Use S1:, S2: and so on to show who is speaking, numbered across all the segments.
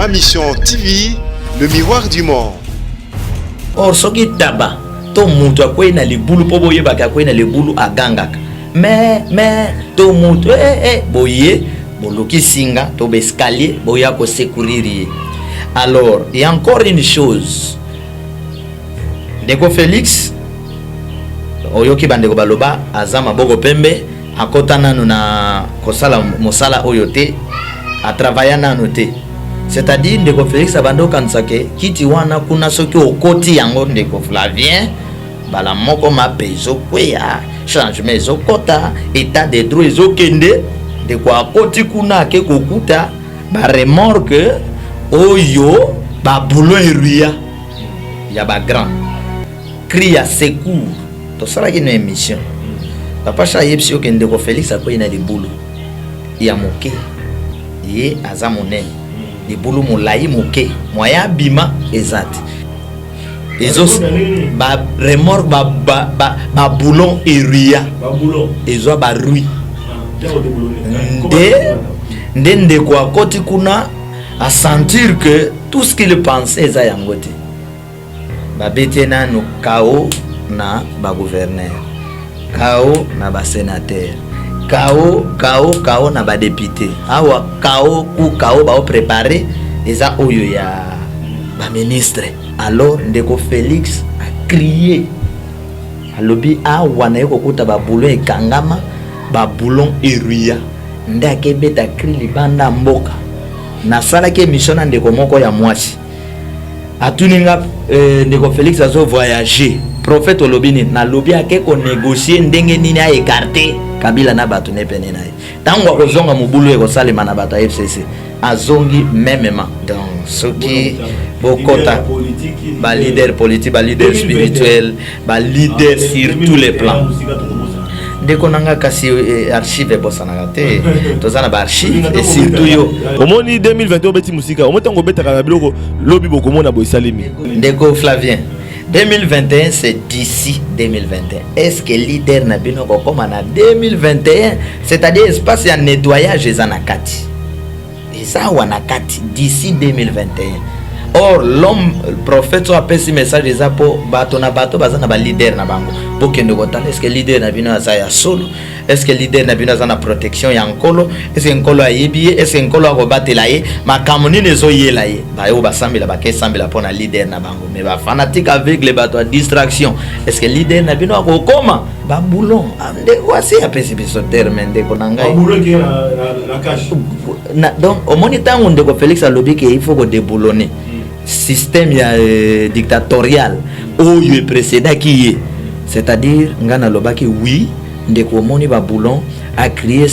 S1: Ma Mission TV, le miroir du monde.
S2: Or soki taba to moto akwei na libulu mpo boyebaka akwei na libulu agangaka me me to moto eh, eh, eh, boye boluki singa to baescalier boya kosecourir ye. Alors et encore une chose, ndeko Félix, oyoki bandeko baloba aza maboko pembe, akota nanu na kosala mosala oyo te, atravaya nanu te. C'est-à-dire ndeko Félix abandi okanisa ke kiti wana kuna soki okoti yango, ndeko Flavien, bala moko mape ezokweya, changement ezokota, état de droit ezokende. Ndeko akoti kuna, ake kokuta baremorque oyo, baboulon eruya ya bagrand cri ya secours. Tosalaki na émission, papa Cha ayebisi yo ke ndeko Félix akwei na libulu ya moke, ye aza monene, libulu molai moke, moyen abima eza te. Ezo baremorque, baboulon eruya, ezwa barui nde ndeko akoti kuna, asentir que tout ce qu'il pensait eza yango te. Babeti ye nanu kao na bagouverneur, kao na basénateur, kao kao kao na badéputé, awa kao ku kao baoprépare eza oyo ya baministre. Alors ndeko Félix acrier, alobi awa naye kokuta baboulon ekangama, baboulon eruya. Nde akebeta cri libanda mboka. Nasalaki émission na ndeko moko ya mwasi, atuni nga ndeko Félix azo voyager, prophète olobi nini? Nalobi ake konégocie ndenge nini aécarte Kabila na bato ne pene na ye. Ntango akozonga, mobulu ekosalema na bato ya FCC. Azongi mêmement. Donc soki bokota baleader politique, baleader spirituel, baleader sur tous les plans, ndeko na nga, kasi archive ebosanaka te. Toza na baarchive et surtout yo.
S3: Omoni 2021 obeti mosika, omoni ntango obetaka na biloko lobi, bokomona boye esalemi.
S2: Ndeko Flavien, 2021, c'est d'ici 2021. Est-ce que leader na bino kokoma na 2021? C'est-à-dire espace ya nettoyage eza na kati, eza awa na kati d'ici 2021. Or l'homme prophète oyo apesi message eza mpo bato na bato baza na baleader na bango. Bokende kotala, est ce que leader na bino aza ya solo? Est ce que leader na bino aza na protection ya Nkolo? Est ce que Nkolo ayebi ye? Est ce que Nkolo akobatela ye? Makambo nini ezoyela ye? Bayo basambela, bakesambela mpo na leader na bango, mais bafanatique aveugle, bato ya distraction. Est ce que leader na bino akokoma baboulon? Ndeko asi apesi biso terme, ndeko na ngai. Donc omoni ntango ndeko Félix alobi ke il faut kodéboulonner système ya dictatorial oyo eprécédaki ye, c'est-à-dire ngai nalobaki oui. Ndeko, omoni baboulon acrier,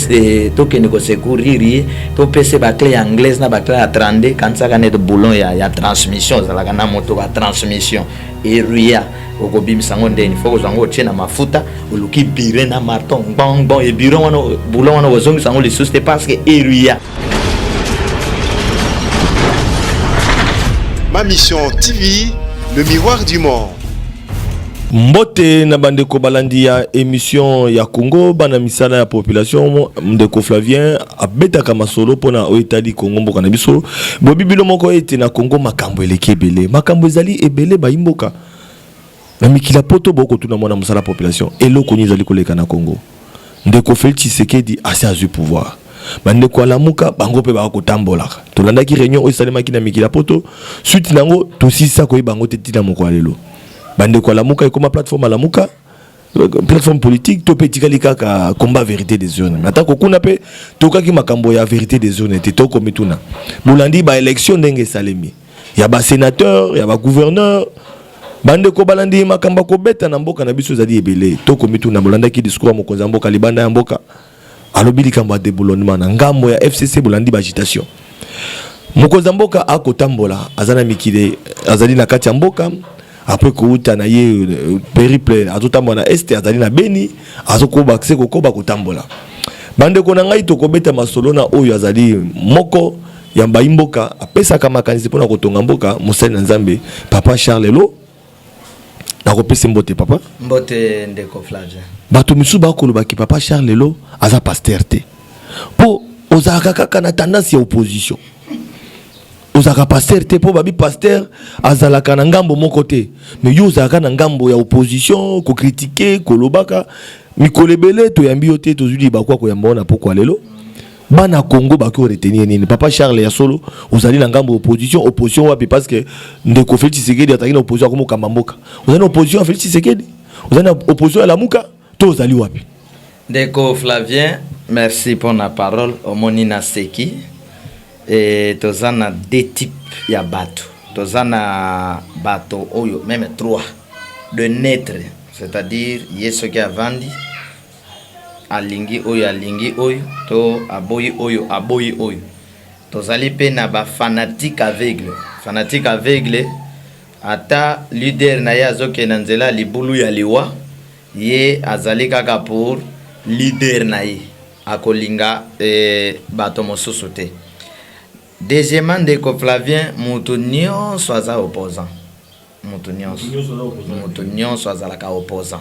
S2: tokende kosecourir ye, topesa baclé ya anglaise na baclé ya 32. Kanisaka nete boulon ya transmission ozalaka na moto ba transmission eruya, okobimisa yango ndeni? Fo kozwa yango, otie na mafuta, oluki burin na marteau, ngbongbon e burin wana, boulon wana kozongisa yango lisusu te parce que eruya.
S1: Ma Mission TV, le miroir du monde.
S3: Mbote na bandeko balandi ya émission ya Congo bana misala ya population. Ndeko Flavien abetaka masolo mpona oyo etali Congo, mboka na biso. Boyebi bino moko ete na Congo makambo eleki ebele, makambo ezali ebele. Bayimboka na mikili ya poto bokotuna mwana mosala population eloko nini ezali koleka na Congo. Ndeko Félix Tshisekedi asi azwi pouvoir, bandeko alamuka bango mpe baka kotambolaka. Tolandaki réunion oyo esalemaki na mikili ya poto, suite nango tosisa koyeba yango te ntina moko ya lelo. Bandeko alamuka ekoma plateforme alamuka, plateforme politique to mpe etikali kaka combat vérité des urnes. Mais atako kuna mpe tokaki makambo ya vérité des urnes te, tokomi tuna bolandi baélection ndenge esalemi ya basénateur, ya bagouverneur. Bandeko balandi, makambo ya kobeta na mboka na biso ezali ebele. Tokomi tuna bolandaki discours ya mokonzi ya mboka libanda ya mboka, alobi likambo ya déboulonnement na ngambo ya FCC. Bolandi baagitation, mokonzi ya mboka akotambola, aza na mikili, azali na kati ya mboka. Après kouta na ye périple, azotambola na este, azali na Beni, azokoba se kokoba kotambola. Bandeko na ngai, tokobeta masolo na oyo azali moko ya bayimboka apesaka makanisi mpona kotonga mboka, mosali na Nzambe papa Charles Elo. Nakopesa mbote, papa.
S2: Mbote, ndeko Flavien.
S3: Bato misusu bakolobaki papa Charles Elo aza pasteur te mpo ozalaka kaka na tendance ya opposition. Ozalaka pasteur te, mpo babi pasteur azalaka na ngambo moko te, mais yo ozalaka na ngambo ya opposition, kocritiquer, kolobaka. Mikolo ebele toyambi yo te, tozwi libakwa koyamba wana. Pokwa lelo, bana Congo baki oretenir nini, papa Charles? Ya solo ozali na ngambo ya opposition? Opposition wapi? Parce que ndeko Félix Tshisekedi azalaki na opposition, akomokamba mboka. Ozali na opposition ya Félix Tshisekedi? Ozali na opposition ya Lamuka to ozali wapi?
S2: Ndeko Flavien, merci pour la parole. Omoni, naseki e, toza na deux types ya bato. Toza na bato oyo, même trois, de neutre, c'est-à-dire ye soki avandi, alingi oyo, alingi oyo to aboyi oyo, aboyi oyo. Tozali mpe na bafanatique aveugle. Fanatique aveugle, ata leader na ye azokende na nzela ya libulu ya liwa, ye azali kaka pour leader na ye, akolinga bato mosusu te. Deuxièmement, ndeko Flavien, moto nyonso aza opposant. Moto nyonso, moto nyonso azalaka opposant,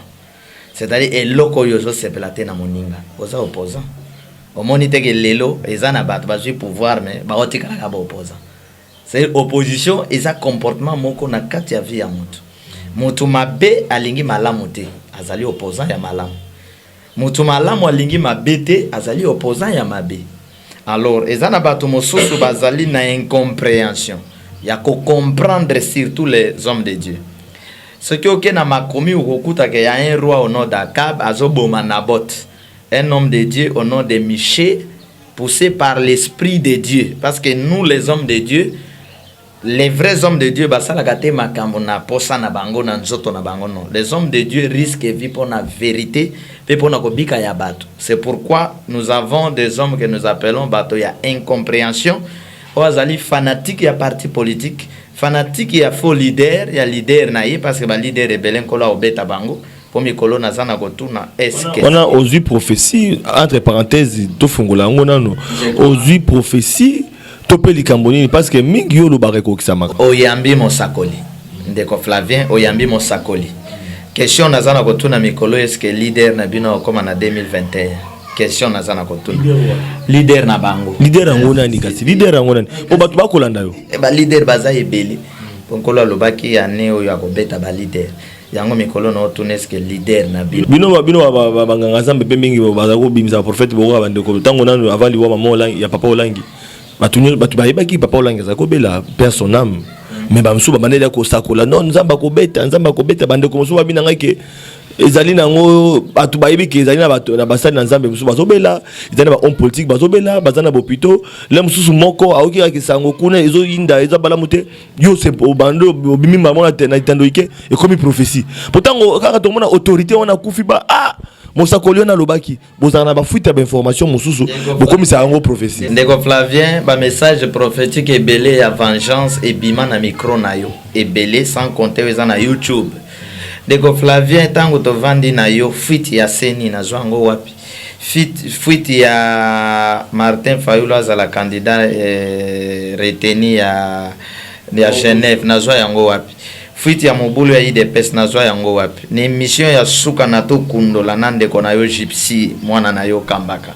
S2: c'est-à-dire eloko oyo ozosepela te na moninga, oza opposant. Omoni teke lelo eza na bato bazwi pouvoir, mais baotikalaka baopposant. C'est opposition eza comportement moko na kati ya vie ya moto. Moto mabe alingi malamu te, azali opposant ya malamu. Moto malamu alingi mabe te, azali opposant ya mabe. Alors eza na bato mosusu bazali na incompréhension ya kocomprendre, surtout les hommes de Dieu. Soki oke na makomi, okokutaka ya un roi au nom d'Akab azoboma Naboth, un homme de Dieu au nom de Michée, poussé par l'esprit de Dieu, parce que nous, les hommes de Dieu, les vrais hommes de Dieu, basalaka te makambo na posa na bango, na nzoto na bango. Non, les hommes de Dieu risquent vie mpona vérité mpe mpona kobika ya bato. C'est pourquoi nous avons des hommes que nous appelons bato ya incompréhension, oyo azali fanatique ya parti politique, fanatique ya faux leader, ya leader na ye, parce que baleader ebele, Nkolo akobeta bango. Mpo mikolo naza na kotuna eske
S3: Wana ozwi prophétie? Entre parenthèse, tofungola yango nano. Ozwi prophétie to mpe likambo nini? Parce que mingi yo olobaka ekokisamaka.
S2: Oyambi mosakoli, ndeko Flavien, oyambi mosakoli. Question naza na kotuna mikolo: eske leader na bino okóma na 2021? Question naza na kotuna, leader na bango.
S3: Leader yango nani kasi? Leader yango nani, po bato bakolanda yo?
S2: Baleader baza ebele, po Nkolo alobaki ane oyo akobeta baleader yango. Mikolo na otuna: eske leader na bino?
S3: Bino banganga Nzambe mpe mingi baza kobimisa baprophète bokoka. Bandeko, ntango nanu avant liwa mama Olangi, ya papa Olangi, bato nyonso, bato bayebaki papa Olangi aza kobela, paix à son âme, mais bamosusu babandeli ya kosakola: non, Nzambe akobeta, Nzambe akobeta. Bandeko mosusu babina ngai ke ezali nango, bato bayebi ke ezali na bato na basali na Nzambe mosusu bazobela, ezali na bahomme politique bazobela, baza na bopito le mosusu. Moko aoki kaka sango kuna ezoyinda, eza balamu te. Yo se obandi, obimi mamo na etando ike, ekomi prophétie. Po ntango kaka tomona autorité wana akufi, ba ah, mosakoli wana alobaki. Bozala na bafuite ya bainformation mosusu, bokomisa yango prophétie.
S2: Ndeko Flavien, bamessage prophétique ebele ya vengeance ebima na micro na yo ebele, sans compter oyo eza na YouTube. Ndeko Flavien, ntango tovandi na yo, fuite ya CENI nazwa yango wapi? Fuite ya Martin Fayulu azala candidat retenu ya Genève, nazwa yango wapi? Fuite ya mobulu ya UDPS, nazwa yango wapi? Na émission ya suka na tokundola na ndeko na yo Gypsy, mwana na yo kambaka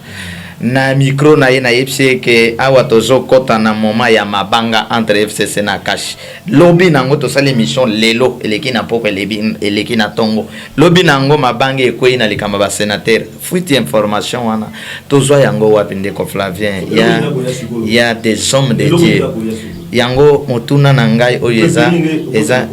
S2: na micro na ye, nayebisi ye ke awa tozokɔta na moment ya mabanga entre FCC na CACH. Lobi nango tosali émission, lelo eleki na poko, eleki na ntongo, lobi nango mabanga ekwei na likambo ya basénateur. Fuite information wana tozwa yango wapi, ndeko Flavien? Ya des hommes de Dieu yango. Motuna na ngai oyo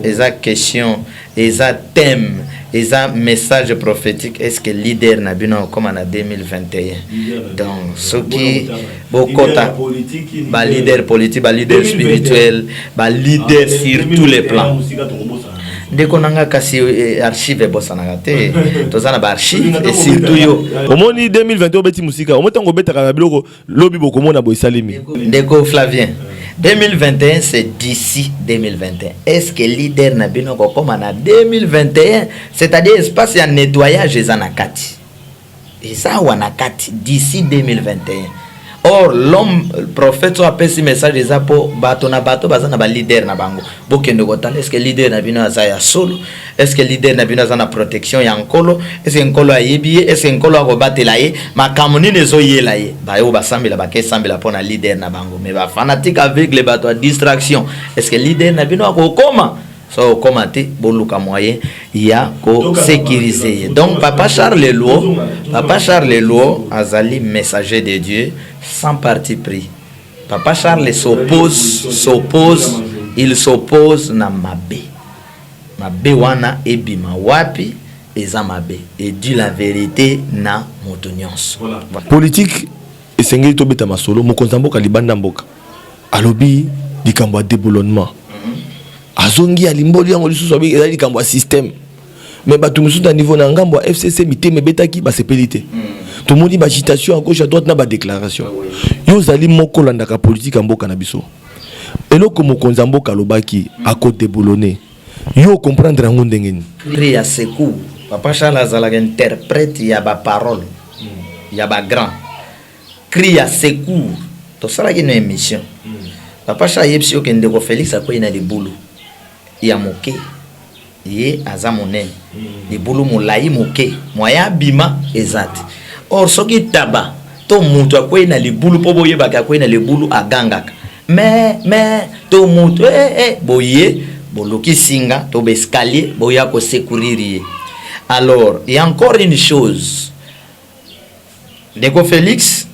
S2: eza question, eza thème, eza message prophétique: est ce que leader na bino okóma na 2021? Donc soki bokota baleader politique, baleader spirituel, baleader sur tous les plans, ndeko na nga, kasi archive ebosanaka te. Toza na baarchive et surtout yo.
S3: Omoni 2021 obeti mosika, omoni ntango obetaka na biloko, lobi bokomona boye esalemi.
S2: Ndeko Flavien, 2021, c'est d'ici 2021. Est-ce que leader na bino kokóma na 2021? C'est-à-dire espace ya nettoyage eza na kati, eza awa na kati d'ici 2021. Or l'homme prophète oyo apesi message eza mpo bato na bato baza na baleader na bango. Bokende kotala, est-ce leader na bino aza ya solo? Est-ce leader na bino aza na protection ya Nkolo? Est-ce Nkolo ayebi ye? Est-ce Nkolo akobatela ye? Makambo nini ezoyela ye? Bayo basambela, bakesambela mpo na leader na bango. Mais bafanatique aveugle, bato ya distraction, est-ce leader na bino akokoma? So okóma te, boluka moyen ya kosécuriser ye. Donc papa Charles Lwo, papa Charles Lwo azali messager de Dieu sans parti pris. Papa Charles s'oppose, il s'oppose na mabe. Mabe wana ebima wapi, eza mabe, et dit la vérité na moto nyonso.
S3: Voilà. Politique esengeli tobeta masolo. Mokonzi ya mboka libanda mboka alobi likambo ya déboulonnement, azongi, alimboli yango lisusu, abi ezali likambo ya système. Mais bato mosusu na niveau na ngambo ya FCC, mitema ebetaki, basepeli te. Tomoni baagitation à gauche, à droite, na badéclaration. Yo ozali moko olandaka politike ya mboka na biso. Eloko mokonzi ya mboka alobaki akodéboulonner, yo ocomprendre yango ndenge nini?
S2: Cri ya secours. Papa Charles azalaka interprète ya baparole ya bagrand. Cri ya secours, tosalaki na émission. Papa Charles ayebisi yo ke ndeko Félix akwei na libulu ya moke, ye aza monene, libulu molai moke, moyen abima eza te. Or soki taba to moto akwei na libulu, mpo boyebaka akwei na libulu, agangaka me to moto boye boluki singa to baescalier, boya kosecourir ye. Alors, et encore une chose, ndeko Félix,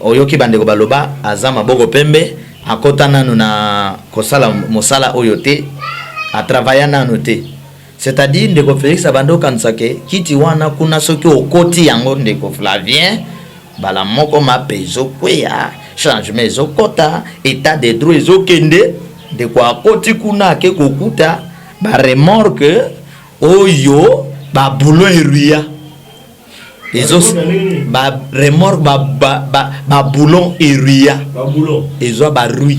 S2: oyoki bandeko baloba aza maboko pembe, akɔta nanu na kosala mosala oyo te, atravailla nanu te. C'est-à-dire ndeko Félix abandi okanisa ke kiti wana kuna, soki okoti yango, ndeko Flavien, bala moko mape ezokweya, changement ezokɔta, état de droit ezokende. Ndeko akoti kuna, ake kokuta baremorque oyo, baboulon eruya, ezo baremorque, baboulon eruya, ezwa barui.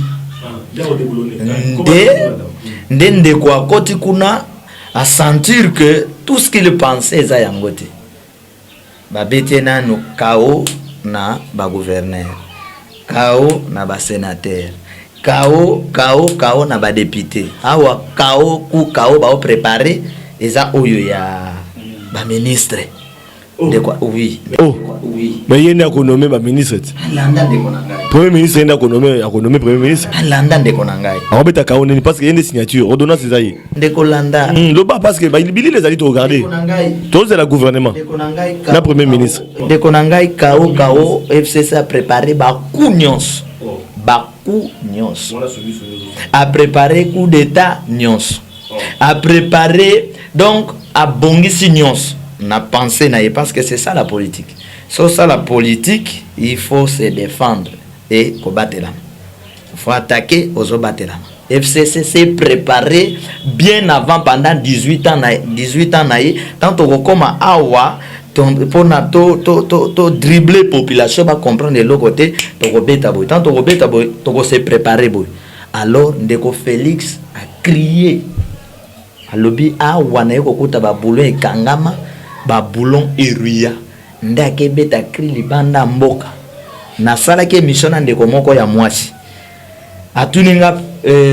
S2: Nde ndeko akoti kuna, asentir que tout ce qu'il pensait eza yango te. Babeti ye nanu kao na bagouverneur, kao na basénateur, kao kao kao na badéputé. Awa kao ku kao baoprépare eza oyo ya baministre.
S3: Oh.
S2: Ndeko, oui.
S3: Oh.
S2: Oui.
S3: Mais ye nde akonommer baministre ti.
S2: Alanda, ndeko na ngai.
S3: Premier ministre, ye nde akonommer, akonommer premier ministre.
S2: Alanda, ndeko na ngai.
S3: Akobeta kao nini? Parce que ye nde signature, ordonnance eza ye.
S2: Ndeko, landa.
S3: Loba, parce que bilili ezali, toregarde.
S2: Ndeko na ngai.
S3: Tozela gouvernement
S2: Ndeko na ngai.
S3: na premier ministre.
S2: Ndeko na ngai, kao kao FCC apréparé bacoup nyonso, bacoup nyonso, apréparé coup d'état nyonso, apréparé, donc abongisi nyonso na pensée na ye, parce que c'est ça la politique. So ça la politique, il faut se défendre et kobatelama. Il faut attaquer, ozobatelama. FCC s'est préparé bien avant, pendant 18 ans na 18 ans na ye. Tant tokokoma awa mpona to dribbler population, bacomprendre eloko te. Tokobeta boye, tant tokobeta boye, tokose préparer boye. Alors ndeko Félix acrier, alobi awa naye kokuta baboulon ekangama, baboulon eruya. Nde akebeta cri libanda mboka. Nasalaki émission na ndeko moko ya mwasi, atuni nga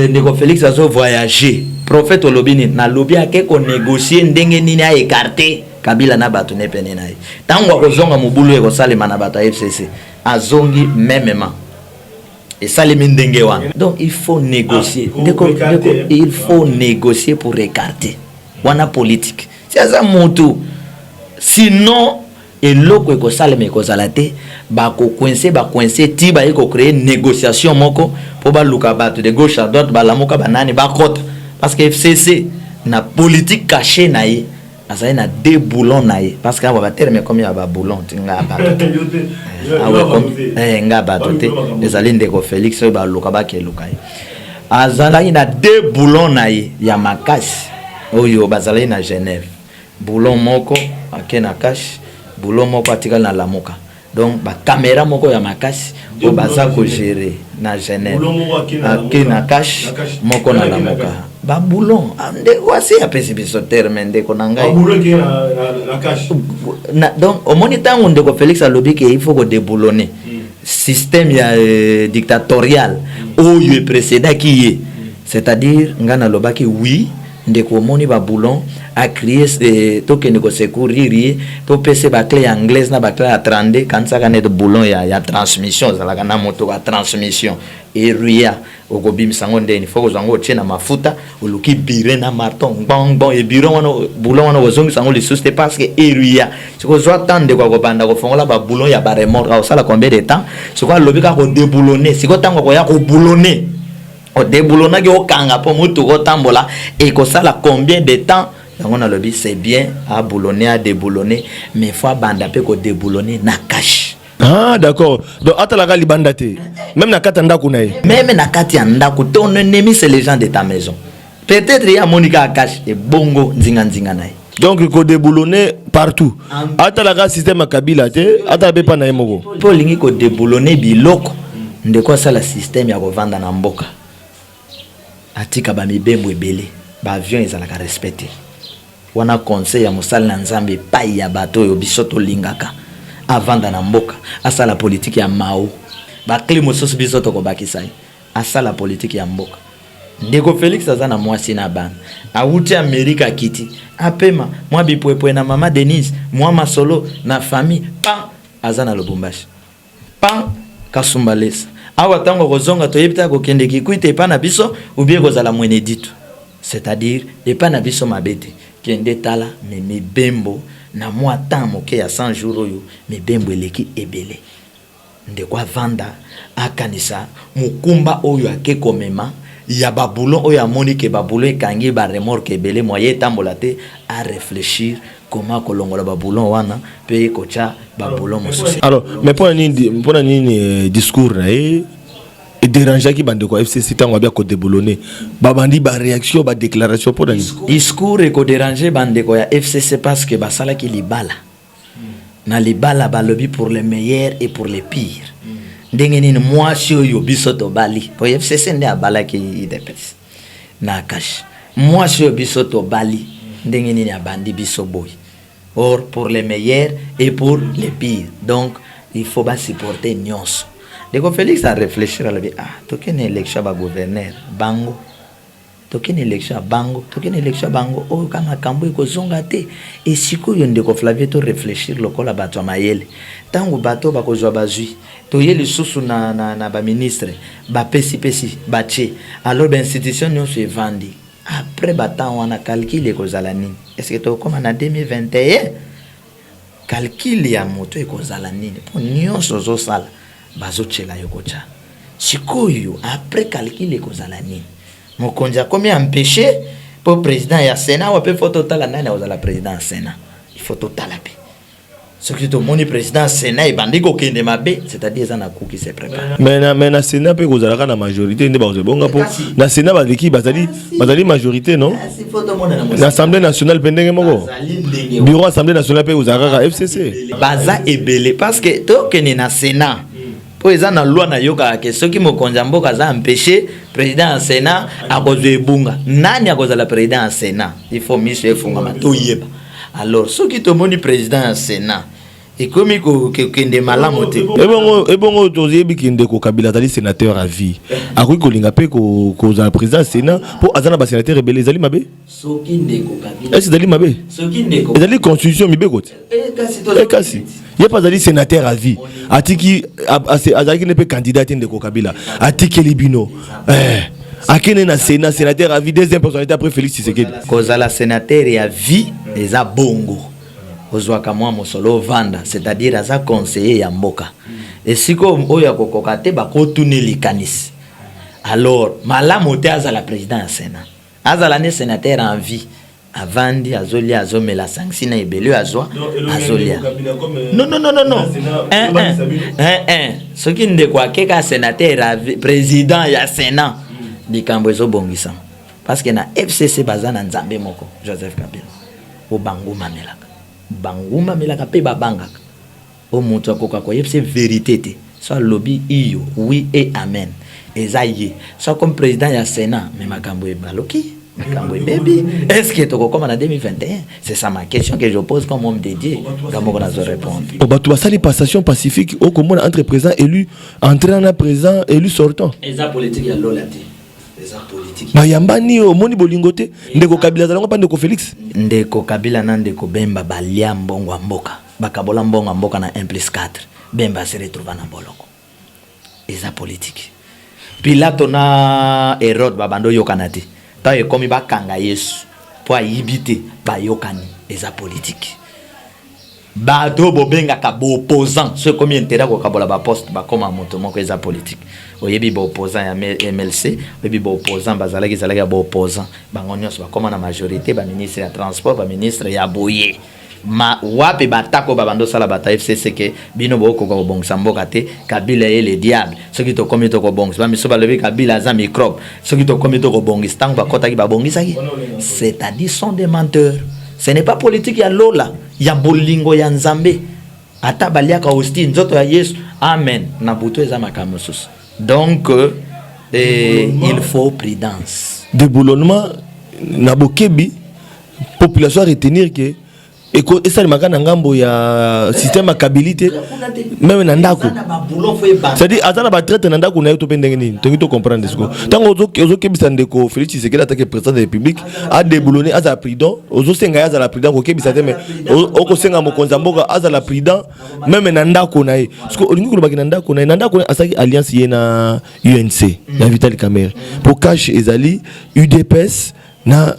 S2: ndeko Félix azo voyager, prophète olobi nini? Nalobi ake konégocier ndenge nini aécarter Kabila na bato ne pene na ye. Ntango akozonga, mobulu ekosalema na bato ya FCC. Azongi mêmement, esalemi ndenge wana. Donc il faut négocier.
S3: Ah,
S2: ndeko,
S3: écarter,
S2: ndeko, il faut négocier pour écarter wana politique. Si aza motu, sinon eloko ekosalema ekozala te. Bakocoincer, bacoincer ti baye kocréer négociation moko mpo baluka bato de gauche à droite, balamuka, banani bakota, parce que FCC na politique caché na ye azali na deux boulons na ye, parce que awa baterme ekomi ya baboulon ti nga bato te. Awa ekomi nga bato te, ezali ndeko Félix oyo baluka, bakeluka ye. Azalaki na deux boulons na ye ya makasi oyo bazalaki na Genève. Boulon moko ake na CACH, boulon moko atikali na Lamuka. Donc bacaméra moko ya makasi oyo baza kogérer na Genève, ake na CACH, moko na Lamuka. Baboulon, ndeko asi apesi biso terme, ndeko na ngai. Donc omoni, ntango ndeko Félix alobi ke il faut kodéboulonner. Système ya dictatorial oyo eprécédaki ye, c'est-à-dire ngai nalobaki oui, ndeko, omoni baboulon acrier, tokende kosecourir ye, topesa baclé ya anglaise na baclé ya 32. Kanisaka nete boulon ya transmission ozalaka na moto ya transmission eruya, okobimisa yango ndeni? Fo kozwa yango, otie na mafuta, oluki burin na marteau, ngbongbon eburin wana, boulon wana okozongisa yango lisusu te parce que eruya. Sikoy ozwa temps, ndeko, akobanda kofongola baboulon ya baremorque, akosala combien de temps? Sikoy alobi kaka kodéboulonner. Sikoy ntango akoya koboulonner, odéboulonnaki, okanga mpo motuka otambola, ekosala combien de temps? Yango nalobi c'est bien aboulonner, adéboulonner, mais fo abanda mpe kodéboulonner na cash.
S3: Ah d'accord, donc atalaka libanda te, même na kati ya ndako na ye.
S2: Même na kati ya ndako. Ton ennemi, c'est les gens de ta maison. Peut-être ye amoni kaka cash, ebongo nzinga-nzinga na ye.
S3: Donc kodéboulonner partout, atalaka système ya Kabila te, atala mpe mpa na ye moko.
S2: Mpo olingi kodéboulonner biloko, ndeko asala système ya kovanda na mboka, atika bamibembo ebele, baavion ezalaka respecté wana. Conseil ya mosali na Nzambe epai ya bato oyo biso tolingaka, avanda na mboka, asala politike ya mao. Baclé mosusu biso tokobakisa ye, asala politike ya mboka. Ndeko Félix aza na mwasi na bana, awuti Amerika, akiti, apema mwa bipwepwe na mama Denise, mwa masolo na famille, pan aza na Lubumbashi, pan Kasumbalesa awa. Ntango kozonga, toyebi te kokende Kikwit epa na biso ubie kozala mwene ditu, c'est-à-dire epa na biso mabe te. Kende tala me mibembo na mwa temps moke ya 100 jours oyo, mibembo eleki ebele. Ndeko avanda, akanisa mokumba oyo ake komema ya baboulon oyo amoni ke baboulon ekangi baremorque ebele, moye etambola te. Aréfléchir comment kolongola baboulon wana mpe kotya baboulon mosusu.
S3: Alors, mais mpona nini discours na ye edérangeaki bandeko ya FCC? Ntango abia kodéboulonner, babandi baréaction, badéclaration, mpona nini?
S2: Discours ekodéranger bandeko ya FCC parce que basalaki libala. Na libala balobi pour le meilleur et pour le pire. Ndenge nini mwasi oyo biso tobali, po FCC nde abalaki UDPS na CACH, mwasi oyo biso tobali, ndenge nini abandi biso boye? Or pour le meilleur et pour le pire, donc il faut basupporter nyonso. Ndeko Félix aréfléchir, alobi: ah, tokende élection ya bagouverneur bango, tokende élection ya bango, tokende élection ya bango oyo ka makambo ekozonga te. Esikoyo, ndeko Flavie, to réfléchir lokola bato ya mayele. Ntango bato bakozwa, bazwi, toye lisusu na baministre, bapesipesi batie, alors bainstitution nyonso evandi. Après batemps wana, calcul ekozala nini? Est-ce tokóma na 2021? Calcul ya moto ekozala nini? Mpo nyonso ozosala, bazotyela yo kotya. Sikoyo après, calcul ekozala nini? Mokonzi akomi empêché mpo président ya Sénat awa mpe fo totala nani akozala président ya Sénat. Il faut totala mpe soki tomoni président ya Sénat ebandi kokende mabe, c'est-à-dire eza na kuki se prépare.
S3: Mais na Sénat mpe kozalaka na majorité nde bakozwa bonga, mpo na Sénat baleki, bazali majorité, non? Na Assemblée nationale mpe ndenge moko, bureau Assemblée nationale mpe kozalaka kaka FCC.
S2: Baza ebele parce que tokende na Sénat mpo eza na loi. Nayokaka ke soki mokonzi ya mboka aza empêché, président ya Sénat akozwa ebunga. Nani akozala président ya Sénat? Il faut miso efungama, toyeba. Alors soki tomoni président ya Sénat ekomi kokende malamu te.
S3: Ebongo toyebi ke ndeko Kabila azali sénateur à vie, akoki kolinga mpe kozala président ya Sénat mpo aza na basénateur ebele. Ezali mabe?
S2: Soki ndeko Kabila
S3: Ese ezali mabe?
S2: Soki ndeko
S3: Ezali constitution, mibeko te.
S2: Kasi
S3: Kasi ye mpe azali sénateur à vie, atiki, azalaki ne mpe candidat te. Ndeko Kabila atikeli bino, akende na Sénat, sénateur à vie, deuxième personnalité après Félix Tshisekedi.
S2: Kozala sénateur ya vie eza bongo, ozwaka mwa mosolo, ovanda, c'est-à-dire aza conseiller ya mboka. Esika oyo akokoka te, bakotuna likanisi. Alors malamu te azala président ya Sénat, azala nde sénateur en vie, avandi, azolia, azomela, sanksi na ebele oyo azwa, azolia. Non, non, non, non, non, un, un, un. Soki ndeko akeka sénateur, président ya Sénat, likambo ezobongisama parce que na FCC baza na Nzambe moko, Joseph Kabila, o bangumamelaka, bangumamelaka mpe babangaka. O moto akoka koyebisa vérité te, so alobi iyo, oui et amen, eza ye. So comme président ya Sénat, me makambo ebaloki. Makambo ebebi. Est ce que tokokoma na 2021? C'est ça ma question que je pose comme homme de Dieu. Nga moko nazo répondre.
S3: Oh, bato basali passation pacifique, okomona entre président élu entrant na président élu sortant.
S2: Eza politique ya lola te, eza politique.
S3: Bayambani, omoni bolingo te. Ndeko Kabila azalango mpa ndeko Félix.
S2: Ndeko Kabila na ndeko Bemba balia mbongo ya mboka, bakabola mbongo ya mboka na 1 plus 4. Bemba se retrouva na boloko. Eza politique. Pilato na Hérode babanda oyokana te. Ntango ekomi bakanga Yesu mpo ayibi te, bayokani. Eza politique. Bato bobengaka baopposant, so ekomi intérêt kokabola baposte, bakóma moto moko. Eza politique. Oyebi baopposant ya MLC, oyebi baopposant bazalaki, ezalaki ya baopposant, bango nyonso bakóma na majorité, baministre ya transport, baministre ya boye. Ma wapi batako babanda osala bato ya FCC ke bino bokoka kobongisa mboka te, Kabila ye le diable, soki tokomi tokobongisa. Bamiso balobi Kabila aza microbe, soki tokomi tokobongisa. Ntango bakɔtaki, babongisaki? C'est-à-dire sont des menteurs. Ce n'est pas politique ya lola, ya bolingo ya Nzambe. Ata baliaka hostie, nzoto ya Yesu, amen, na butu eza makambo mosusu. Donc il faut prudence.
S3: Déboulonnement na bokebi, population a retenir ke esalemaka na ngambo ya système ya kabili te, même na ndako, c'est-à-dire aza na batraite na ndako na ye to mpe ndenge nini. Tongi tocomprendre siko ntango ozokebisa ndeko Félix Tshisekedi atake président de la République adéboulonner, azala prudent. Ozosenga ye azala prudent, kokebisa te, mais okosenga mokonzi ya mboka azala prudent même na ndako na ye. Siko olingi kolobaki na ndako na ye, na ndako na ye asalaki alliance ye na UNC ya Vital Kamerhe, po CACH ezali UDPS na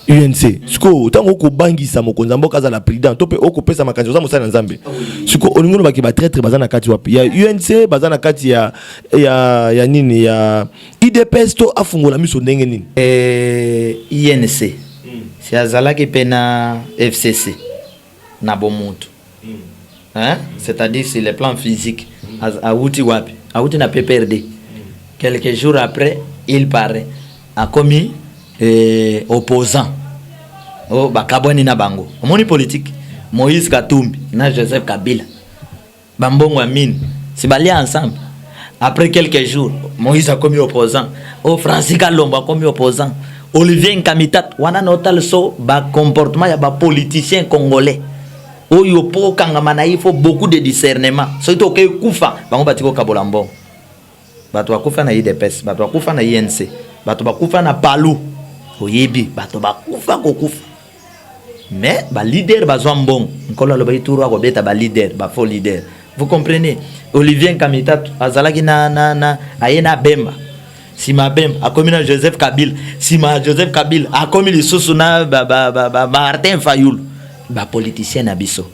S3: UNC. Sikoyo ntango okobangisa mokonzi ya mboka azala prudent to mpe okopesa makanisi, oza mosali na Nzambe. Sikoyo olingi olobaki batraître baza na kati wapi? Ya UNC, baza na kati ya nini, ya UDPS, to afungola miso ndenge nini?
S2: UNC si azalaki mpe na FCC na bomutu, hein? C'est-à-dire sur le plan physique, awuti wapi? Awuti na PPRD. Quelques jours après, il paraît akomi opposant. O bakabwani na bango. Omoni politique. Moïse Katumbi na Joseph Kabila, bambongo ya mine si balia ensemble. Après quelques jours, Moïse akomi opposant, o Francis Kalombo akomi opposant, Olivier Nkamitatu wana. Na otala so bacomportement ya bapoliticien congolais oyo, mpo okangama na ye, il faut beaucoup de discernement. Soki tokei kufa, bango batiki kokabola mbongo. Bato bakufa na UDPS, bato bakufa na UNC, bato bakufa na PALU, oyebi bato bakufa kokufa, mais baleader bazwa mbongo. Nkolo alobaki turu akobeta baleader, bafaux leader. Vous comprenez? Olivier Nkamitatu azalaki na aye na Bemba, nsima Bemba akomi na Joseph Kabila, nsima Joseph Kabila akomi lisusu na ba Martin Fayulu. Bapoliticien na biso,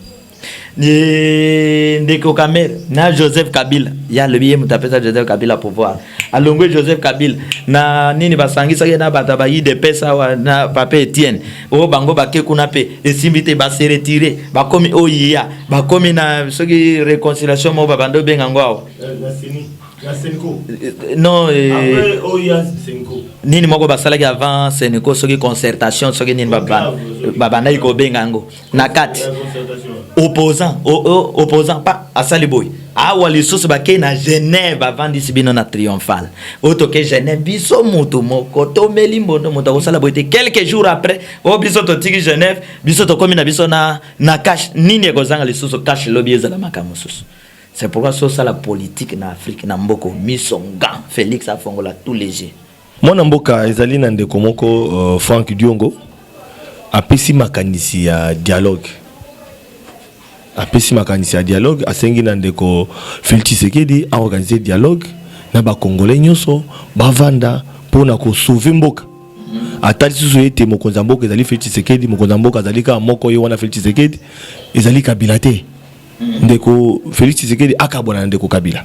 S2: ndeko Kamerhe na Joseph Kabila, ye alobi ye moto apesa Joseph Kabila pouvoir. Alongwe Joseph Kabila na nini, basangisaki na bato ba UDPS awa na papa Etienne oyo. Bango bake kuna mpe esimbi te, base retirer, bakomi oya, bakomi na soki réconciliation moko babanda obenga yango awa. Non, nini moko basalaki avant CENCO, soki concertation, soki nini, babandaki kobenga yango na kati. Opposant, opposant pa asali boye awa lisusu, bakei na Genève, bavandisi bino na triomphal oyo. Toke Genève, biso motu moko tomeli mbondo, moto akosala boye te. Quelques jours après oyo, biso totiki Genève, biso tokomi na biso na CACH. Nini ekozanga lisusu CACH? Lobi ezala makambo mosusu. C'est pourquoi sosala politique na Afrique, na mboko miso nga Félix afongola tous les yeux.
S3: Mwana mboka, ezali na ndeko moko Frank Diongo apesi makanisi ya dialogue, apesi makanisi ya dialogue, asengi na ndeko Félix Tshisekedi aorganiser dialogue na bacongolais nyonso, bavanda mpona kosauver mboka. Ata lisusu ete mokonzi ya mboka ezali Félix Tshisekedi, mokonzi ya mboka azali kaka moko, ye wana Félix Tshisekedi, ezali Kabila te. Ndeko Félix Tshisekedi akabwana na ndeko Kabila.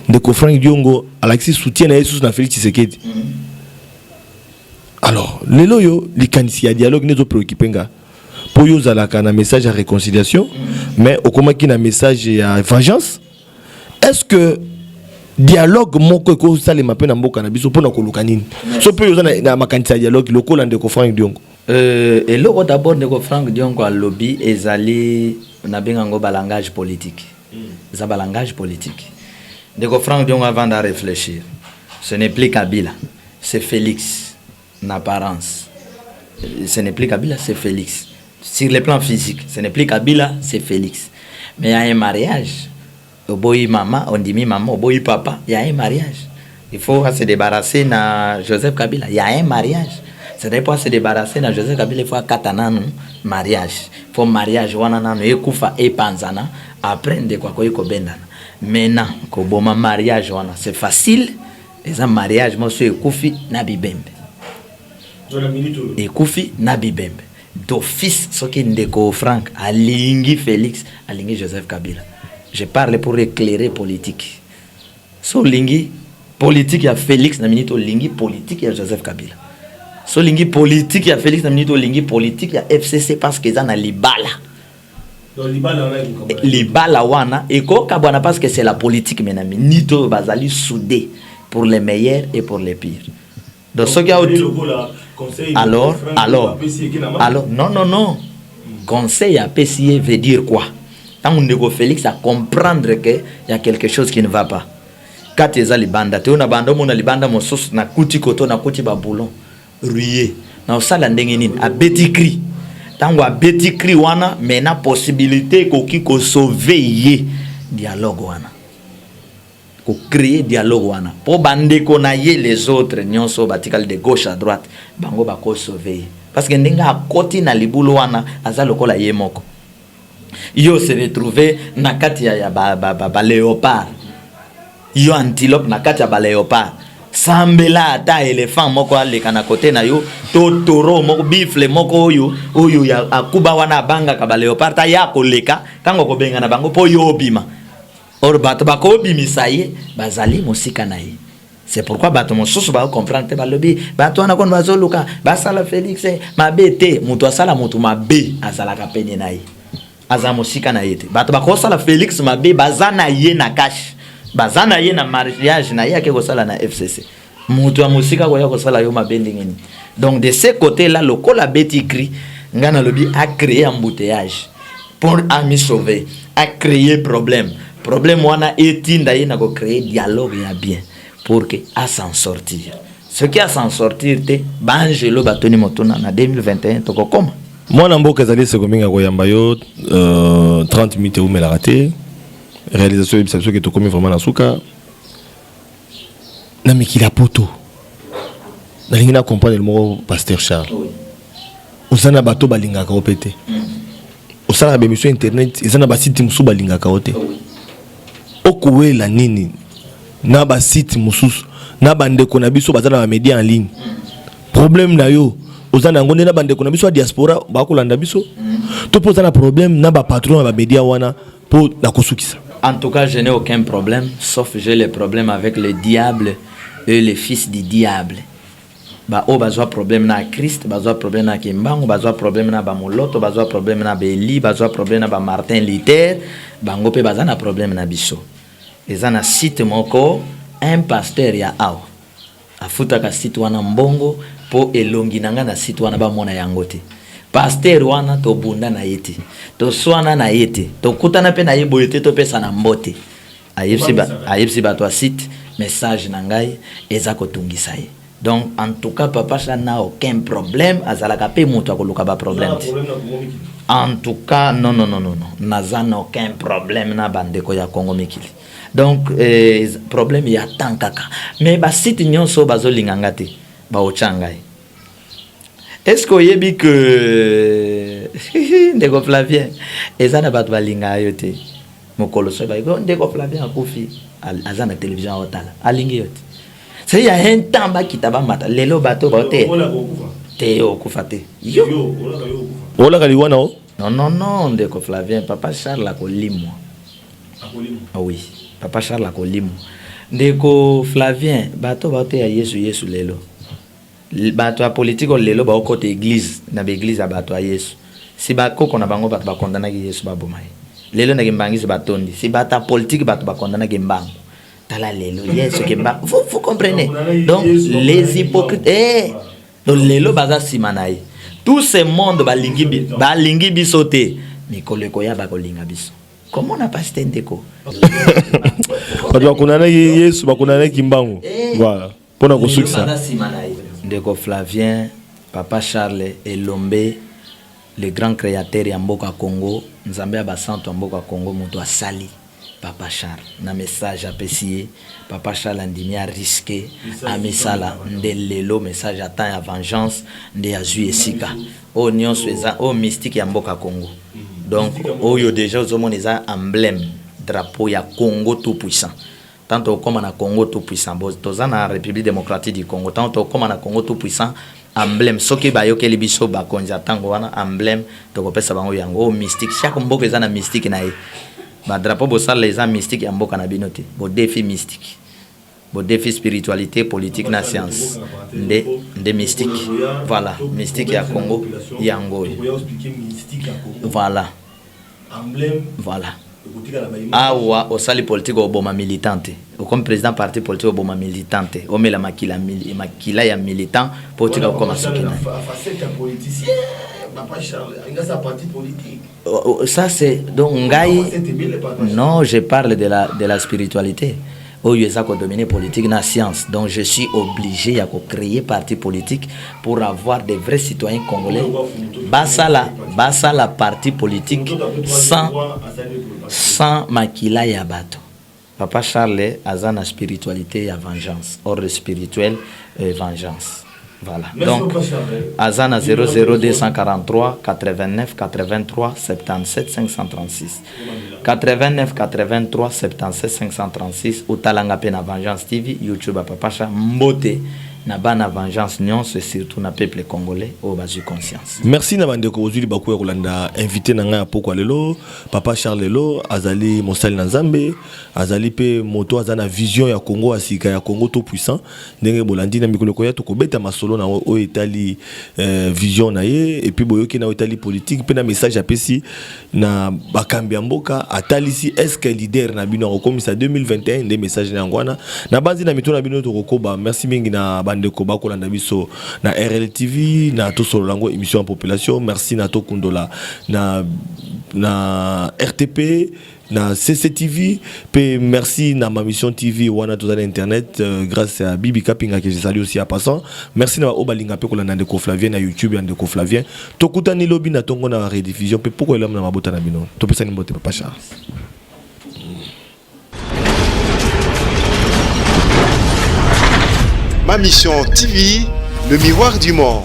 S3: Ndeko Frank Diongo alakisi soutien na ye lisusu na Félix Tshisekedi. Alors lelo oyo likanisi ya dialogue nde ezopréoccuper nga, mpo oyo ozalaka na message ya réconciliation, mais okomaki na message ya vengeance. Est ce que dialogue moko ekosalema mpe na mboka na biso mpona koluka nini? So mpe oyo oza na makanisi ya dialogue lokola ndeko Frank Diongo?
S2: Eloko d'abord ndeko Frank Diongo alobi ezali, nabenga yango balangage politique. Eza balangage politique. Ndeko Frank Diongo avanda réfléchir. Ce n'est plus Kabila, c'est Félix. En apparence, ce n'est plus Kabila, c'est Félix. Sur le plan physique, ce n'est plus Kabila, c'est Félix. Mais il y a un mariage. Oboyi mama, ondimi mama, oboyi papa, il y a un mariage. Il faut se débarrasser na Joseph Kabila. Il y a un mariage. C'est-à-dire pour se débarrasser na Joseph Kabila, il faut akata nanu mariage. Il faut mariage wana nanu ekufa epanzana, après ndeko akoki kobendana. Maintenant, koboma mariage wana, c'est facile. Eza mariage moso ekufi na bibembe. Ekufi na bibembe. D'office, soki ndeko Frank alingi Félix, alingi Joseph Kabila. Je parle pour éclairer politique. So olingi politique ya Félix na minute, olingi politique ya Joseph Kabila. So olingi politique ya Félix na minute, olingi politique ya FCC, parce que eza na libala. Libala wana ekokabwana parce que c'est la politique. Mais na minute oyo bazali soudé pour les meilleurs et pour les pires. Donc soki alors non, non, non, conseil apesi ye veut dire quoi? Ntango ndeko Félix acomprendre que y a quelque chose qui ne va pas kati, eza libanda te. Oyo na banda omona libanda mosusu, nakuti koto, nakuti baboulon rouillé, na osala ndenge nini? Abeti cri. Ntango abeti cri wana, mais na possibilité ekoki kosauver ye, dialogue wana, kocréer dialogue wana mpo bandeko na ye, les autres nyonso batikali de gauche à droite, bango bakosauver ye, parce que ndenge akoti na libulu wana, aza lokola ye moko. Yo se retrouve na kati ya baléopard, ba, ba, ba yo antilope na kati ya baléopard, sambela ata éléphant moko aleka na kote na yo, to taureau moko, buffle moko oyo ya akuba wana abangaka baléopard, ta ya koleka ntango kobengana bango mpo yo obima. Or bato bakobimisa ye bazali mosika na ye. C'est pourquoi bato mosusu bakocomprendre te. Balobi bato wana kono bazoluka basala Félix mabe te. Moto asala moto mabe azalaka pene na ye, aza mosika na ye te. Bato bakosala Félix mabe baza na ye na kashe, baza na ye na mariage na ye ake kosala na FCC. Moto ya mosika koya kosala yo mabe ndenge nini? Donc de ce côté là, lokola abeti cri, ngai nalobi acréer embouteillage pour amisauver, acréer problème. Problème wana etinda ye na kocréer dialogue ya bien pour que s'en sortir. Soki s'en sortir te, baangelo batoni motuna na 2021 tokokoma.
S3: Mwana mboka, ezali eseko mingi ya koyamba yo. 30 minutes eumelaka te. Réalisation oyebisa biso ke tokomi vraiment na suka. Na mikili ya poto, nalingi na comprendre moko, pasteur Charles. Oza na bato balingaka yo mpe te. Osalaka baémission internet, eza na basite mosusu balingaka yo te. Okowela nini na basite mosusu, na bandeko na biso baza na bamédia en ligne? Problème na yo oza na yango nde na bandeko na biso ya diaspora bakolanda biso, to mpo oza na problème na bapatron ya bamédia wana? Mpo na kosukisa.
S2: En tout cas, je n'ai aucun problème, sauf j'ai le problème avec le diable et les fils du diable. Baoyo bazwa problème na Christ, bazwa problème na Kimbangu, bazwa problème na bamoloto, bazwa problème na baeli, bazwa problème na bamartin Luther, bango mpe baza na problème na biso. Eza na site moko, un pasteur ya awa afutaka site wana mbongo mpo elongi na ngai na site wana bamona yango te. Pasteur wana, tobunda na ye te, toswana na ye te, tokutana mpe na ye boye te, topesa na mbote. Ayebisi bato ya site, message na ngai eza kotungisa ye. Donc en tout cas, papa Charles n'a aucun problème. Azalaka mpe moto akoluka baproblème te. En tout cas, non, non, non, non, non, naza na aucun problème na bandeko ya Congo mikili. Donc problème ya temps kaka. Mais basite nyonso bazolinga nga te, baotya ngai. Est ce que oyebi ke ndeko Flavien, eza na bato balingaka yo te? Mokolo soki bayebi ndeko Flavien akufi, aza na télévision aotala, alingi yo te. C'est ya un temps bakita bamata. Lelo bato baote te, okufa te yo.
S3: Olaka liwa na o?
S2: Non, non, non, ndeko Flavien, papa Charles akolimwa. Oui, papa Charles akolimwa. Ndeko Flavien, bato baoteya Yesu, Yesu lelo, bato ya politike oyo lelo baokota église na baéglise ya bato ya Yesu, si bakoko na bango bato bakondanaki Yesu, baboma ye. Lelo na Kimbangisi batondi si bato ya politike, bato bakondanaki mbango. Tala lelo Yesu Kimbangu. Vous comprenez? Donc les hypocrites, donc lelo baza nsima na ye. Tout ce monde balingi, balingi biso te. Mikolo ekoya, bakolinga biso. Komona pasi te, ndeko.
S3: Bato bakondanaki Yesu, bakondanaki Mbangu. Voilà, mpona kosukisa.
S2: Baza nsima na ye. Ndeko Flavien, papa Charles Elombe, le grand créateur ya mboka Congo, Nzambe ya basantu ya mboka Congo, moto asali papa Charles na message apesi ye. Papa Charles andimi a risque amisala nde lelo message ya temps ya vengeance nde azwi esika oyo nyonso eza oyo mystique ya mboka Congo. Donc oyo deja ozomona eza emblème drapeau ya Congo tout puissant. Tant tokoma na Congo tout puissant, bo toza na République démocratique du Congo, tant tokoma na Congo tout puissant, emblème soki bayokeli biso bakonzi ya ntango wana, emblème tokopesa bango yango. Oyo mystique, chaque mboka eza na mystique na ye. Ba drapeau bosala eza mystique ya mboka na bino te, bodefi mystique, bodefi spiritualité, politique na science nde nde mystique. Voilà mystique ya Congo yango oyo. Voilà, voilà. Awa osali politique, oboma militant te. Okomi président parti politique, oboma militant te, omela makila, makila ya militant mpo otika kokoma soki na ça c'est donc ngai. Non, je parle de la spiritualité oyo eza kodominer politique na science. Donc je suis obligé ya kocréer parti politique pour avoir des vrais citoyens congolais basala basala parti politique sans makila ya bato. Papa Charles aza na spiritualité ya vengeance, ordre spirituel et vengeance. Voilà.
S3: Merci.
S2: Donc aza na 00243 89 83 77 536, 89 83 77 536. Otalanga mpe na Vengeance TV, YouTube ya Papa Charles. Mbote na bana vengeance nyonso et surtout na peuple congolais oyo bazwi conscience.
S3: Merci na bandeko bozwi libaku ya kolanda invité na ngai ya pokwa lelo, papa Charles. Lelo azali mosali na Nzambe, azali mpe moto aza na vision ya Congo ya sika, ya Congo tout puissant. Ndenge bolandi, na mikolo koya tokobeta masolo na oyo etali vision na ye, et puis boyoki na oyo etali politique mpe na message apesi na bakambi ya mboka. Atalisi est ce que leader na bino akokomisa 2021 nde message na yango wana na banzi na mito na bino. Tokokoba. Merci mingi na bandeko bakolanda biso na RLTV na Tosolola yango, émission ya population. Merci na Tokundola na RTP, na CCTV pe. Merci na Ma Mission TV wana toza na internet, grâce à Bibi Kapinga que je salue aussi en passant. Merci na oyo balinga pe kolanda ndeko Flavien na YouTube ya ndeko Flavien. Tokutani lobi na tongo na rediffusion pe poko elamu na mabota na bino. Topesani mbote, papa Charles.
S1: Ma Mission TV, le miroir du monde.